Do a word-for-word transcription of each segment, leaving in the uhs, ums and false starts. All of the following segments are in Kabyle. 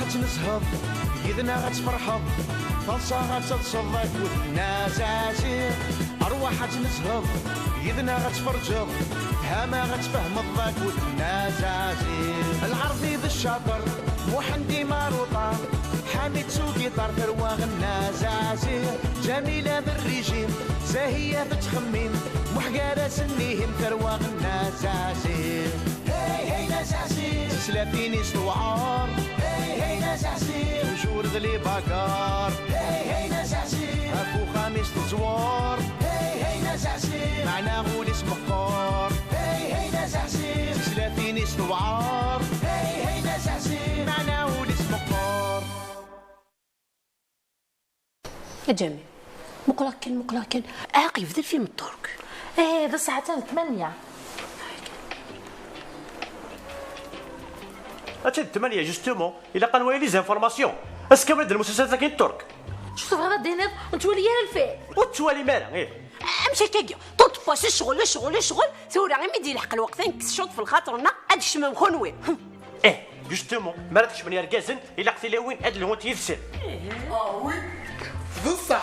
Ad nezheḍ, yid-neɣ ad tferḥeḍ, taḍsa ad teḍseḍ akked Nna Zazi. Arwaḥ ad nezheḍ, yid-neɣ ad tferǧeḍ, fehmeɣ ad tfehmeḍ akked Nna Zazi. Lɛerbi d ccaṭer, Muḥend Imaruṭa, Ḥamid s ugiṭar, tarwa Nna Zazi. Ǧamila d rrijim, Zahiya tettxemmim, Muḥ gar-asen ihim, tarwa Nna Zazi. Hey, hey, Nna Zazi. Tislatin-is tewɛer. Hey, hey, Nna Zazi. Tujur d les bagarres. Hey, hey, Nna Zazi. Ɣef uxxam-is teẓwer. Hey, hey, Nna Zazi. Meɛna ul-is meqqer. Hey, hey, Nna Zazi. Tislatin-is tewɛer. Hey, hey, Nna Zazi. Meɛna ul-is meqqer. A Ǧamil, muqleɣ kan, muqleɣ kan. Aɛaq yebda lfilm n Ṭṭurk. Eh, d ssaɛa-atan d ttmanya. Atta d ttmanya, justement. Ilaq ad nwali les informations. Ass kamel d lmusalsal-agi n Ṭṭurk. Acu tebɣiḍ ad d-tiniḍ? Ur nettwali ara lfilm. Ur tettwalim ara, ih. Amek akka-agi? Tant de fois ccɣel, ccɣel, ccɣel. Tura imi d-yelḥeq lweqt ad nekkes ccuṭ f lxaṭer-nneɣ, ad tkecmem kunwi. Eh, justement, mi ara tkecmen yergazen, ilaq tilawin ad lhunt yid-sen. Ah oui, d ṣṣeḥ.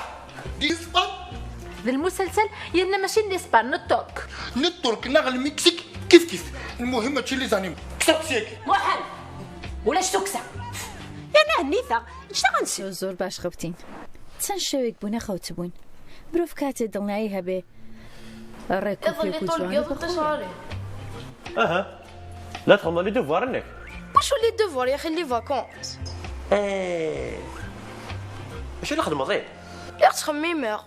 Di Spanya. D lmusalsal, yerna mačči n Spanya, n Ṭṭurk. N Ṭṭurk neɣ Lmiksik, kif kif. Lmuhim mačči les animaux. Kkseɣ-t syagi. Muḥend! Ulac tukksa. Yerna hennit-aɣ, ečč-aɣ ad nsew. Ẓur bac xebtin. Tsan cewik buna xawt bun. Bruf kati ḍelna iha be. Rrekuf. Iḍelli yakul ṭul zwan giḍ bxuya. Aha. La txedmeḍ les devoirs-nnek? Wacu les devoirs, ya axi, les vacances? Eh. Acu la txedmeḍ, eh? Lliɣ ttxemmimeɣ.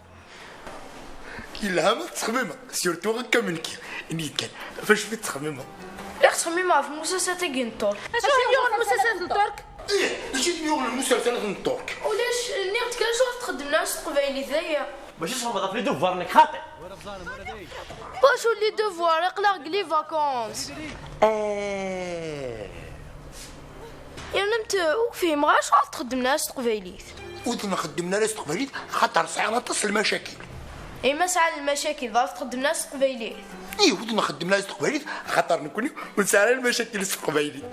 Yelha ma tettxemmimeḍ, surtout akka am nekki. Ini-d kan, ɣef acu i tettxemmimeḍ? Lliɣ ttxemmimeɣ ɣef lmusasat-agi n Ṭṭurk. Acu i yuɣen lmusasat n Ṭṭurk? Ih, d acu i yuɣen lmusalsalat n Ṭṭurk? Ulac, nniɣ-d kan acu ɣef txeddmem ara s teqbaylit, d aya. Mačči txedmeḍ ɣef les devoirs-nnek xaṭi. Wacu les devoirs, aql-aɣ deg les vacances. Eh. Yerna ur fhimeɣ ara acu ɣef txeddmem ara s teqbaylit. Ur t-nxeddem ara s teqbaylit, xaṭer sɛiɣ aṭas n lmacakil. Ima sɛan lmacakil, dɣa txeddmem ara s teqbaylit? Ih, ur t-nxeddem ara s teqbaylit, xaṭer nekkni ur nesɛi ara lmacakil s teqbaylit.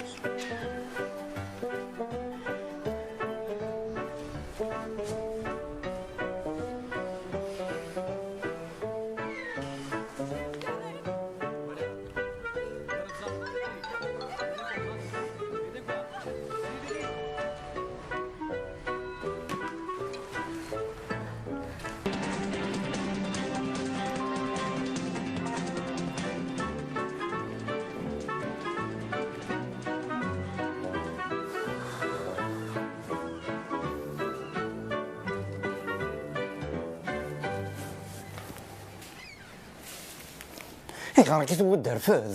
Ayɣer akka tewwi-d rfed?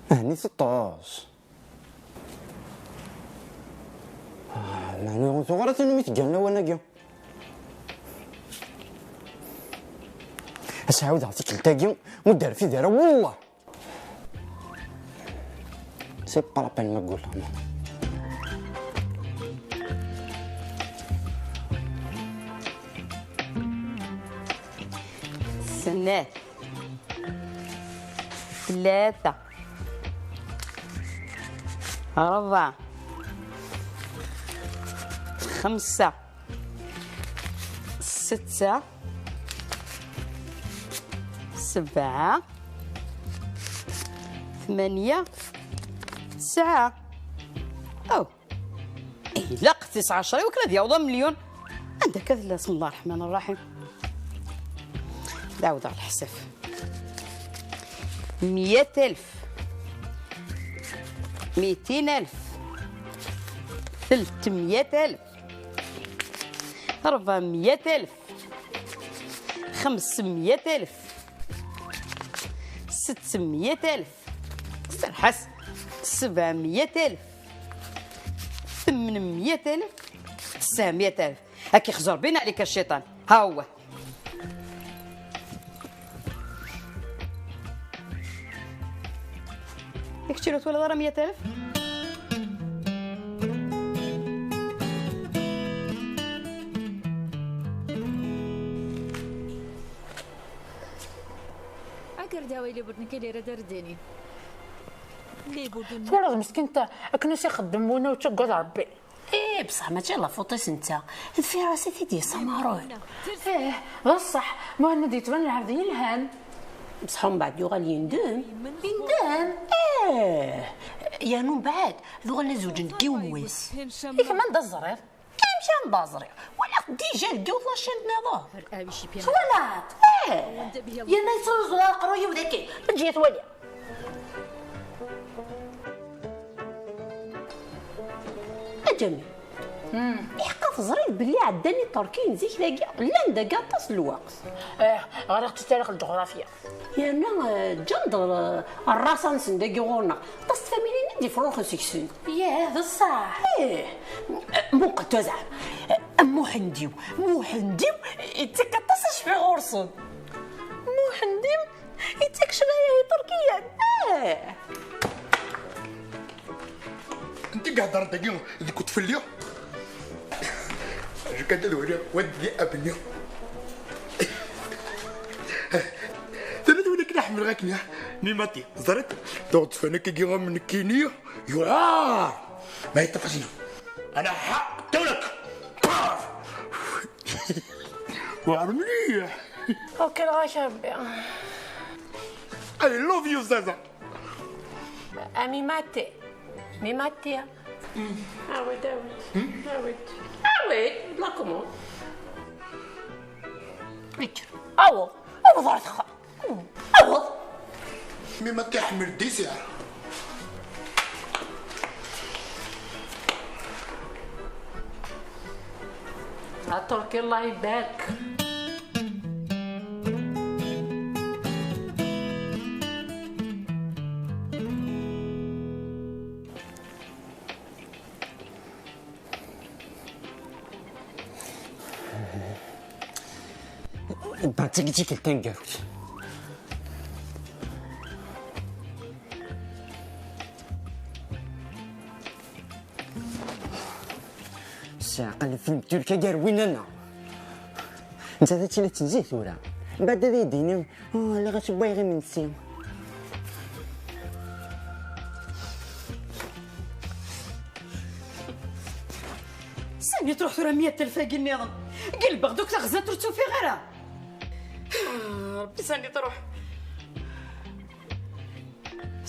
Ɛni teṭṭes? Ah, meɛna ur tuɣ ara tanumi teggan lawan-agi. Ad s-ɛawdeɣ tikkelt-agi, ur d-terfid ara, wallah. C'est pas la peine ma gguleɣ. Snat. Tlata. Rebɛa. Xemsa. Setta. Sebɛa. Tmanya. Tesɛa. Oh. Ilaq tis ɛecra i wakken ad yaweḍ amelyun. Anda akka tella, بسم الله الرحمن الرحيم. D ɛawdeɣ leḥsab. مية ألف. ميتين ألف. ثلاثمية ألف. أربعمية ألف. خمسمية ألف. ستمية ألف. سرحس. سبعمية ألف. ثمنمية ألف. تسعمية ألف. هاك يخزر بينا عليك الشيطان. ها هو. Yak ččirut wala ḍara مية ألف. Agar d awali bud nekk ili rad ar dini. Twalaḍ meskint akken i s-ixeddem winna ur ttaggad Rebbi. Eh, bṣeḥ mačči la faute-is netta. D Firas i t-id-yessamaṛen. Eh, d ṣṣeḥ. Muḥend yettban lɛebd yelhan. Bṣeḥ umbeɛd yuɣal yendem. Yendem? Eh, yernu mbeɛd d uɣalen ad zewǧen deg yiwen wass. I kemm anda teẓriḍ? Amek anda ẓriɣ? Walaɣ-t déjà deg yiwet la chaîne nniḍen. Twalaḍ? Eh, yerna yettruẓu aqerruy-iw daki. Eǧǧ-iyi ad t-waliɣ. A Ǧamil, iḥeqqa teẓriḍ belli ɛeddan Iṭerkiyen zik dagi, llan dagi aṭas n lweqt. Eh, ɣriɣ-tt i tarix n lǧuɣrafya. Yerna, eh, ǧǧan-d, eh, rrasa-nsen dagi ɣur-neɣ. Aṭas n tfamilin i d-ifruxen seg-sen. Yah, d ṣṣeḥ. Eh, muqel tura zeɛma. Eh, Muḥend-iw, Muḥend-iw, yettak aṭas acfi ɣur-sen. Muḥend-iw, yettak ccɣaya Iṭerkiyen. Eh. Nti qehder dagi deg utfelli. Acu kan ad waliɣ waddi abni. Tella d win akken ḥemmleɣ akken ya. Mi mati, ẓriḍ, tuɣ d-tfan akka am nekkini. Yuɛar. Ma yeṭṭef asina. Ana ḥaqtulek. Yuɛar mliḥ. Ukreɣ-ak Rebbi. I love you, Zaza. Ami mati. Mi mati. Awid, awid. Awid. Awid, la commande. Kker. Aweḍ. Aweḍ ɣer texxamt. Aweḍ. Mi ma t-iḥemmel dessert. A Turki, Allah ibarek. Beɛd tagi d tikkelt taneggarut. Sseɛqel film turka gar winna. Netta d tili tettezzi tura. Mbeɛd ad yi-d-yini, "Oh, lliɣ asewwayeɣ imensi." Sani tṛuḥ tura meyya alef-agi nniḍen? Gelbeɣ-d akk taɣzant ur tt-ufiɣ ara. Rebbi sani tṛuḥ.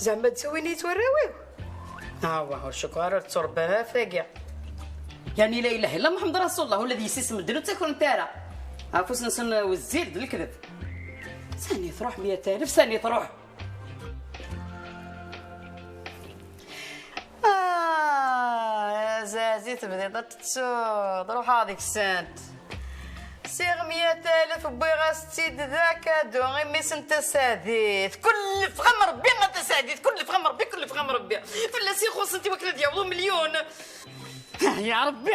Zeɛma d tawin-iyi warraw-iw? Awa, ur cukkeɣ ara ur ttuṛebban ara ɣef tagi. Yani la ilaha illa Muḥemmed Rasulullah, ula d yessi-s medden ur ttakren-t ara. Afus-nsen wezzil d lekdeb. Sani tṛuḥ meyya alef, sani tṛuḥ? Ah, azazit bdiḍ ad tettuḍ, ruḥeɣ deg-sent. Siɣ meyya alef, wwiɣ-as-tt-id d akadu, imi-s n tasaɛdit. Kullef ɣam Rebbi a tasaɛdit, kullef ɣam Rebbi, kullef ɣam Rebbi. Fell-as i xuṣṣent i wakken ad yaweḍ umelyun. Ya Rebbi,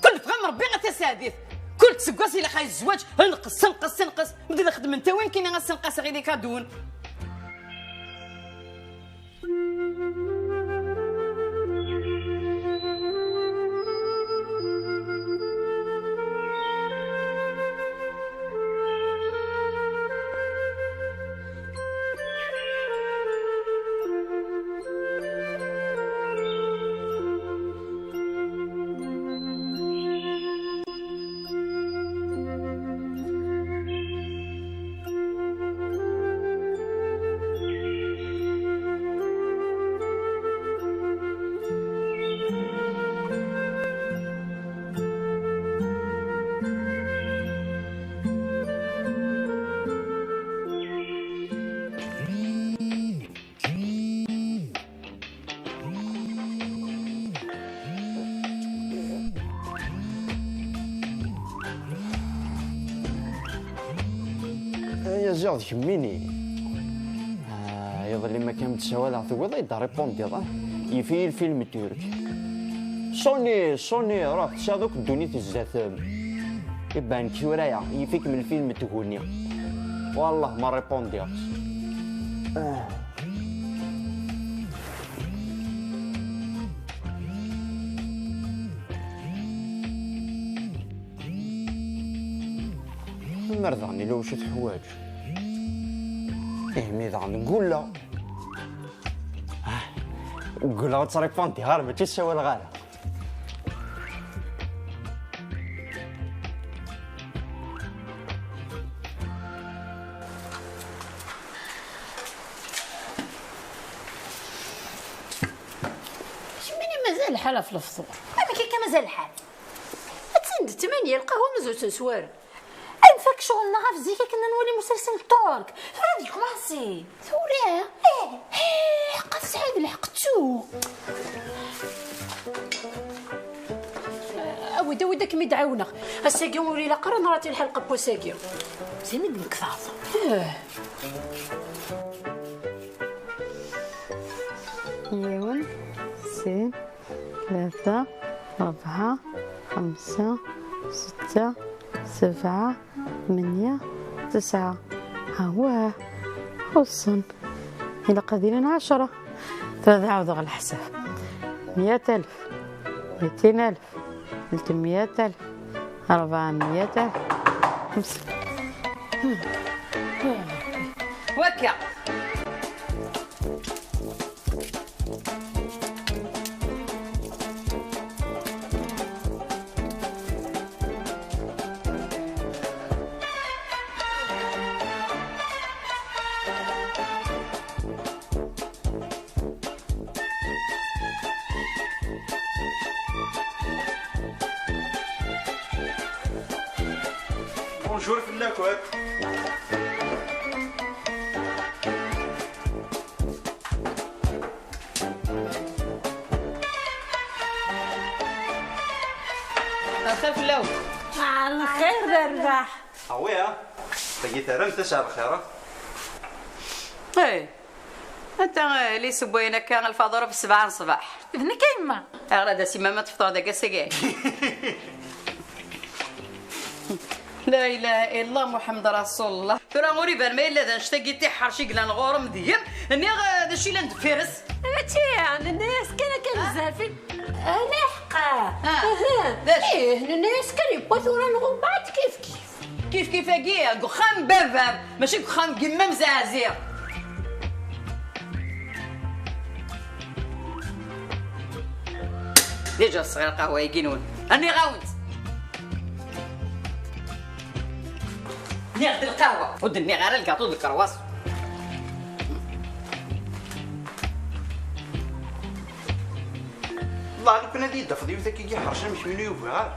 kullef ɣam Rebbi a tasaɛdit. Kul aseggas ilaq-as zzwaǧ, nqes, nqes, nqes. Medden xedmen tawin kini as-nqaseɣ i les cadeaux. Ay, ziɣ d kemmini. Ah, iḍelli ma kan m-d-sawaleɣ, tewwiḍ-iyi-d, répondre-iḍ, ah. Yif-iyi lfilm turk. Sony, Sony, ruḥ, tesɛiḍ akk ddunit zdat-m. Iban-d tura-ya, yif-ikem lfilm n tguni. Wallah ma répondre-iɣ. Ah. Mer daɣen ila wacu teḥwaǧ. Ih, mi daɣen gulleɣ. Ah, Ggulleɣ ur ttṛipundiɣ ara, mačči ssawaleɣ ara. Kemmini mazal lḥal ɣef lefṭur. Amek akka mazal lḥal? Attan d ttmanya, lqahwa mazal ur tt-neswi ara. Ad nfak ccɣel-nneɣ ɣef zik akken ad nwali musalsel n Ṭṭurk. Tura ad yekmaṣi. Tura? Ih. Ih, ḥqa tesɛiḍ lḥeqq, ttu. Awi-d, awi-d, ad kem-id-ɛiwneɣ. Ass-agi ur ilaq ara nrati lḥelqa n wass-agi. Zimi d-nektaḍ. Ih. Yiwen, sin, tlata, rebɛa, xemsa, setta, sebɛa, tmenya, tesɛa. Awah, xuṣṣen. Ilaq ad ilin ɛecṛa. Tura ad ɛawdeɣ leḥsab. Meyat alef, mitin alef, tletmeyat alef, rebɛmeyat alef, xemsa. Wakka. Bonjour fell-akent. Lxir fell-awen. Ah, lxir d rrbeḥ. Awi, ha? Tagi terram-tt ar lxir, ha? Eh. Anta, eh, li sewwayen akka lfaḍur ɣef ssebɛa n ṣṣbeḥ? D nekk a yemma. Aɣla d asimama tefṭur deg ass-agi. La ilaha illallah Muḥemmed Rasulullah. Tura ur iban ma yella d annect-agi tiḥḥerc i yellan ɣur-m deg-m, nniɣ, eh, d acu yellan deffir-s? Mačči, nenna-yas kan akka bezzaf i, ah, lḥeqqa. Ah, aha. D acu? Ih, nenna-yas kan yewwa tura neɣ umbeɛd kif kif. Kif kif-agi deg uxxam n baba-m, mačči deg uxxam n yemma-m Zaɛziɣ. Déjà tesɣi lqahwa-agi-nwen. Rniɣ-awen-tt. Nniɣ-d lqahwa, ur d-nniɣ ara lgaṭu d lkerwas. Wallah, lukan ad iyi-d-tafeḍ yiwet akka i iḥercen am kemmini ur bɣiɣ ara.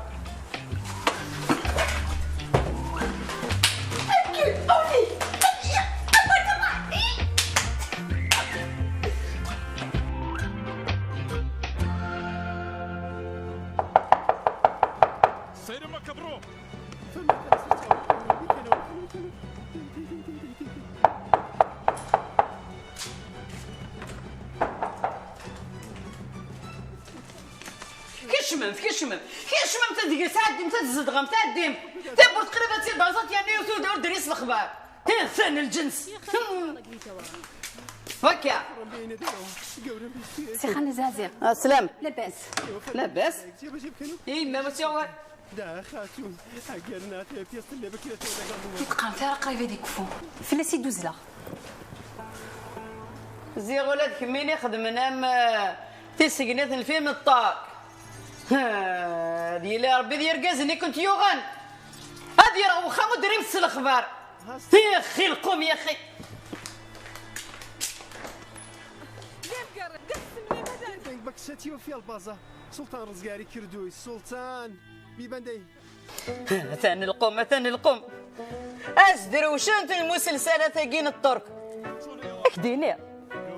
Kecmemt, kecmemt, kecmemt ad d-tɛeddim, ad tzedɣem, tɛeddim. Tawwurt qrib ad tt-id-taẓeḍ yernu yiwet ur d-, ur d-terri s lexbar. Atan lǧens. Wakka. Sixan Zazi. Aslam. Labas. Labas. Yemma, ma tt-yawer. Ur teqqaremt ara qrib ad ikfu. Fell-as i d-uzzleɣ. Ziɣ ula d kemmini xedmen am, eh, tisegnit n lfilm n Ṭṭak. Ha, ad yili Ṛebbi d yirgazen i kent-yuɣen. Ad yerɣ wexxam ur d-rrimt s lexbar. Ixi lqum, yaxi. Baksa tiwfi albaza. Sultan Rezgari Kirduy, Sultan. Biban day. Atan lqum, atan lqum. As-drewcent lmuselsalat-agi n Ṭṭerk. Ad k-d-iniɣ,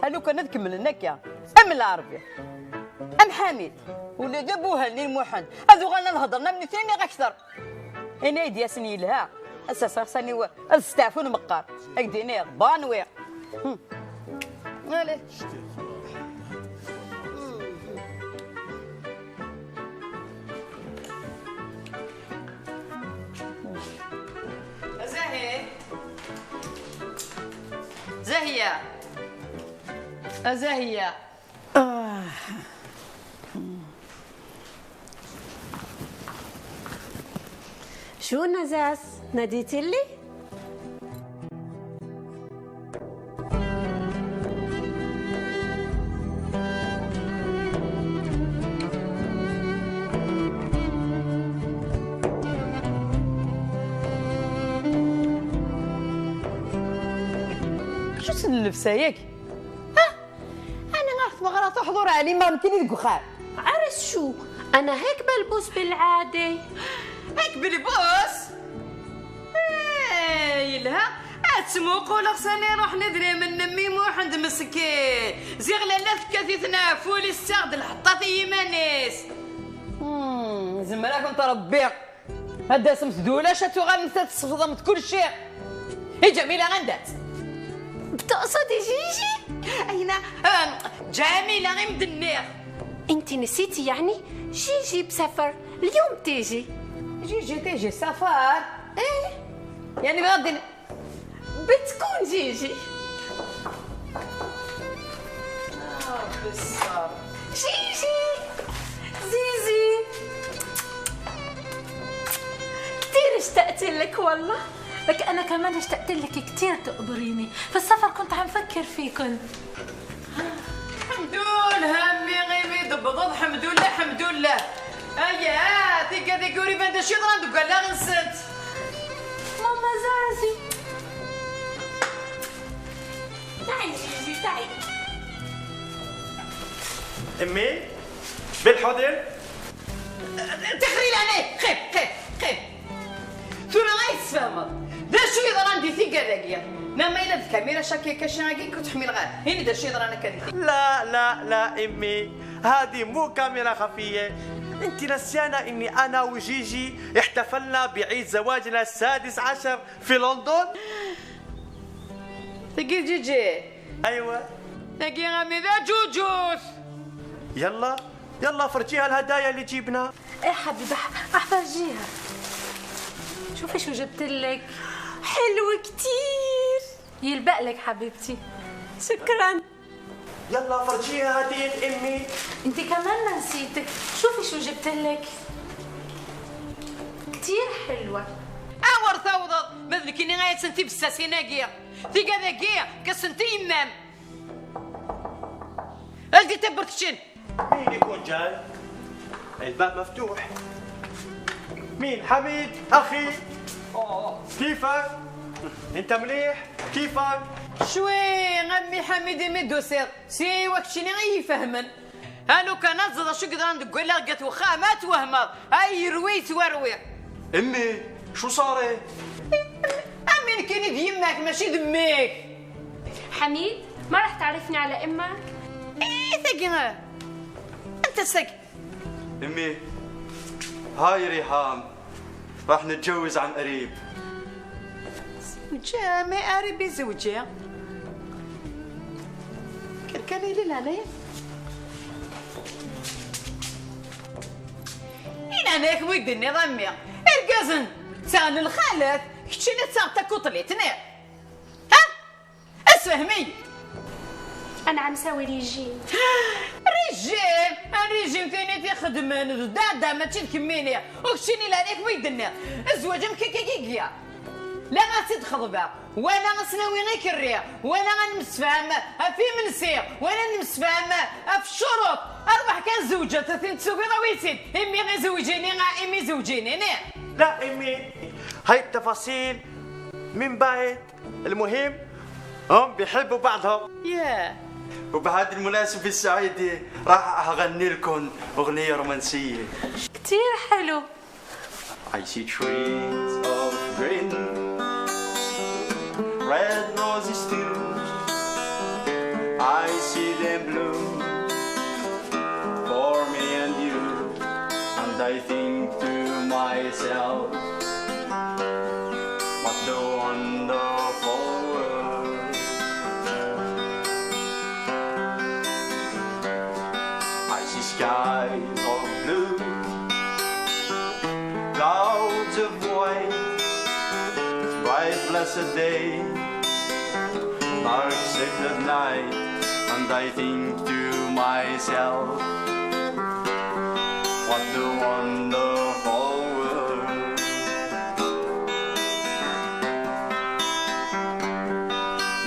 a lukan ad kemmlen akka, am Lɛerbi, am Ḥamid, ula d Abuhal n Muḥend, ad uɣalen ad hedren am nitni neɣ akter. Ini-d-yasen yelha, ad s-aseɣ sani wa, ad steɛfun meqqar. Ad k-d-iniɣ, banwi. Hmm. Allez. Zahi. Zahiya. Zahiya. آه. شو نزاس؟ ناديتي لي؟ Llebsa-yagi. Ha? Ani ɣer tmeɣra tuḥḍur ɛni ma nekkini deg uxxam? Ara s cu? Ana hek belbus bilɛadi. Hek belbus? Eh, yelha. Ad ttmuquleɣ sani ruḥen idrimen n mmi Muḥend meskin. Ziɣ lalla tekkat-iten ɣef wul-is, tessaɣ-d lḥeṭṭat i yiman-is. Hmm, zemreɣ ad kent-ṛebbiɣ. Ad d-tasemt d ulac, ad tuɣalemt ad tesfeḍemt kulci. I Ǧamila anda-tt? تقصدي جيجي؟ أين؟ آم، جميلة، غير مدنيغ. انت نسيتي يعني؟ جيجي بسفر، اليوم تيجي. جيجي تيجي سفر؟ ايه. يعني بغض ال- بتكون جيجي. آه، بالصبر. جيجي، زيزي، كتير اشتقت لك والله. لك أنا كمان اشتقت لك كتير تقبريني. في السفر كنت عم فكر فيكن. الحمد لله، أمي غيمي دبضض، الحمد لله، الحمد لله. أيا، تيكا ديك وريبان دا شي ضران دوكا لا غنسنت. ماما زازي. تعي جيجي، تعي. أمي، بالحضن. تخري لنا، خير، خير، خير. ثورة غير تسفهمض. دا شو يضران دي ثقة ذاكية. نعم، إلا الكاميرا شاكية كاشي غاكي كنت تحمل غير. هنا دا شو يضران كان. لا، لا، لا، أمي. هذه مو كاميرا خفية. أنت نسيانة إني أنا وجيجي احتفلنا بعيد زواجنا السادس عشر في لندن؟ تقي جيجي. أيوة. تقي غمي ذا جوجوس. يلا، يلا فرجيها الهدايا اللي جيبنا. ايه حبيبة، ح-، احفرجيها. شوفي شو جبت لك. حلو كتير. يلبق لك حبيبتي. شكرا. يلا فرجيها هدية أمي. انت كمان ما نسيتك. شوفي شو جبت لك. كتير حلوة. أور ثوضة. ما ذكيني غاية سنتي بالساسيناكي. ثقة ذكية. كسنتي إمام. هل دي تبرتشين؟ مين يكون جاي؟ الباب مفتوح. مين؟ حميد، أخي. كيفك؟ أنت مليح؟ كيفك؟ شوي، غمي حميد يمدو سير. سي وقت شني غي يفهمن. هانو كان الزرا شو قدران تقول لها قالت وخا ما توهمض. هاي يروي توروي. أمي، شو صار؟ أمي كان يد يمك ماشي دمك. حميد، ما راح تعرفني على أمك؟ إيه، ثقي. أنت سك. أمي، هاي ريهام، راح نتجوز عن قريب. زوجة، ما قريب زوجة. كان كان يلي لاني. إن أنا يخوي الدنيا ضمي. إرقازن، تسال الخالات، كتشيني تسال تاكوطليتني. ها؟ اسفهمي. أنا عم سوي ريجيم. ريجيم؟ الريجيم ثاني تخدمن، دا دا ما تشد كميني. وكشيني لا ليك ويدنا. الزواج مكيكيكيكيا. لا غاتي تخضبا. ولا غسناوي غير كريا. ولا غنمسفهم. في منسي. ولا نمسفهم. في الشروط. أربح كان زوجة. ثلاثين تسوقي رويتين. إمي غي زوجيني، غا إمي زوجيني. ني. لا، إمي. هاي التفاصيل من بعد. المهم، هم بيحبوا بعضهم. ياه. وبهذه المناسبة السعيدة راح أغني لكم أغنية رومانسية. كتير حلو. I see trees of green, red roses too. I see them bloom for me and you. And I think to myself, what a wonderful world. I see skies of blue, clouds of white, bright blessed day, dark sacred night, and I think to myself, what a wonderful world.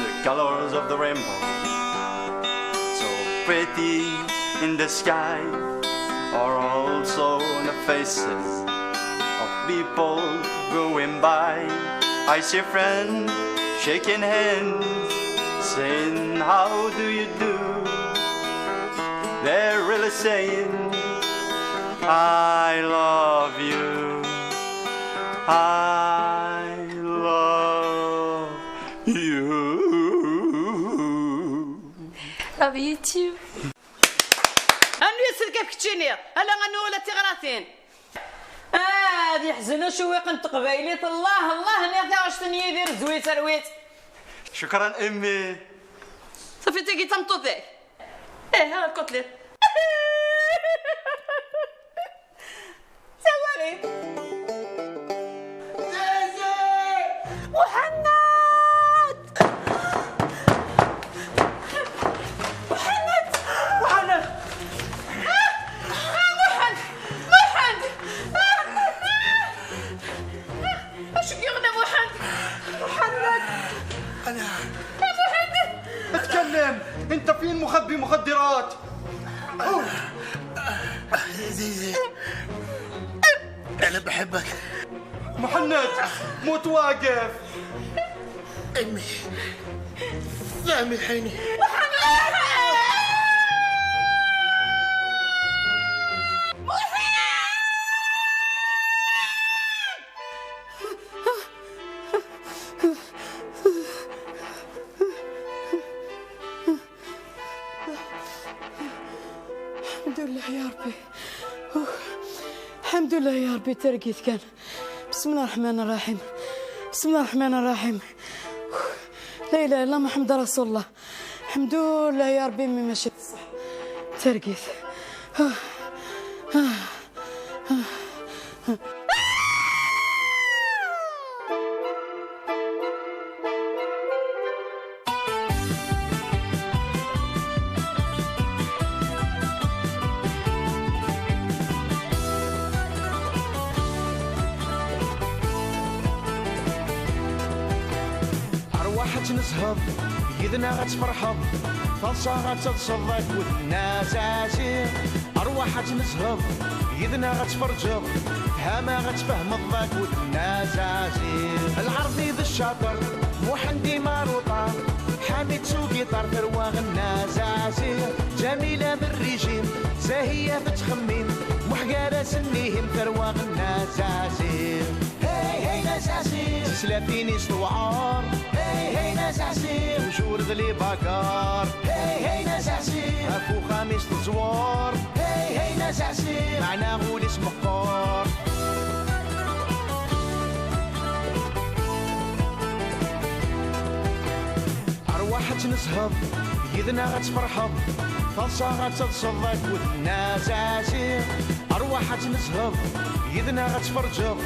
The colors of the rainbow, so pretty in the sky, are also on the faces of people going by. I see friends shaking hands, Then how do you do? They're really saying, "I love you. I love you." Love you too. Anu yesselkaf keččini, ala anu ula d tiɣratin. Ah, ad yeḥzen ucewwiq n teqbaylit, Allah, Allah, nniɣ taɣect n Yidir zwi terwit. Cukran, Emmi. Safi, tagi d tameṭṭut-ik? Eh, ha, lkotlet. Sawali. Muḥend! Muḥend! Muḥend! Ah, Muḥend! Muḥend! Ah, ah, ah. Acu k-yuɣen a Muḥend? Muḥend! أنا يا Muḥend! اتكلم! انت فين مخبي مخدرات؟ زيزي، أنا بحبك. محند، موت واقف. أمي، سامحيني. الحمد لله يا ربي. أوه. الحمد لله يا ربي، ترقيت كان. بسم الله الرحمن الرحيم. بسم الله الرحمن الرحيم. أوه. لا إله إلا الله محمد رسول الله. الحمد لله يا ربي، مي ماشي بصح. ترقيت. أوه. أوه. Arwaḥ ad tnezheḍ, yid-neɣ ad tferḥeḍ, taḍsa ad teḍseḍ akked Nna Zazi. Arwaḥ ad tnezheḍ, yid-neɣ ad tferǧeḍ, fhama ad tfehmeḍ akked Nna Zazi. Lɛerbi d ccaṭer, Muḥend imaruṭa, Ḥamid s ugiṭar, tarwa Nna Zazi. Ǧamila d rrijim, Zahiya tettxemmim, Muḥ gar-asen ihim, tarwa Nna Zazi. Hey, hey, Nna Zazi. Tislatin-is tewɛer. Hey, hey, Nna Zazi. Tujur d libagar. Hey, hey, Nna Zazi. Ɣef uxxam-is teẓwer. Hey, hey, Nna Zazi. Meɛna ul-is meqqer. Arwaḥ ad tnezheḍ, yid-neɣ ad tferḥeḍ, taḍsa ad teḍseḍ akked Nna Zazi. Arwaḥ ad tnezheḍ, yid-neɣ ad tferǧeḍ,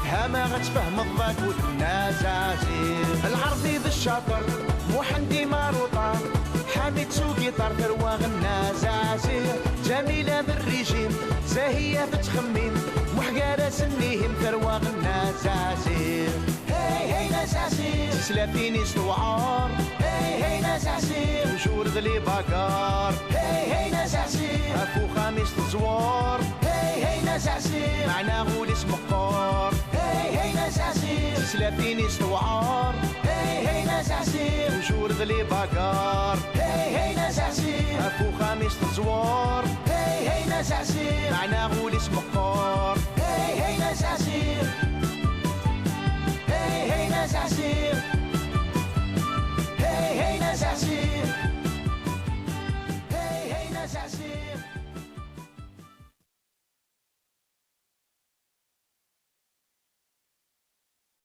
fhama ad tfehmeḍ akked Nna Zazi. Lɛerbi d ccaṭer, Muḥend imaruṭa, Ḥamid s ugiṭar, tarwa Nna Zazi. Ǧamila d rrijim, Zahiya tettxemmim, Muḥ gar-asen ihim, tarwa Nna Zazi. Hey, hey, Nna Zazi. Tislatin-is tewɛer. Hey, hey, Nna Zazi. Tujur d libagar. Hey, hey, Nna Zazi. Ɣef uxxam-is teẓwer. Hey, hey, Nna Zazi. Meɛna ul-is meqqer. Hey, hey, Nna Zazi. Tislatin-is tewɛer. Hey, hey, Nna Zazi. Tujur d libagar. Hey, hey, Nna Zazi. Ɣef uxxam-is teẓwer. Hey, hey, Nna Zazi. Meɛna ul-is meqqer.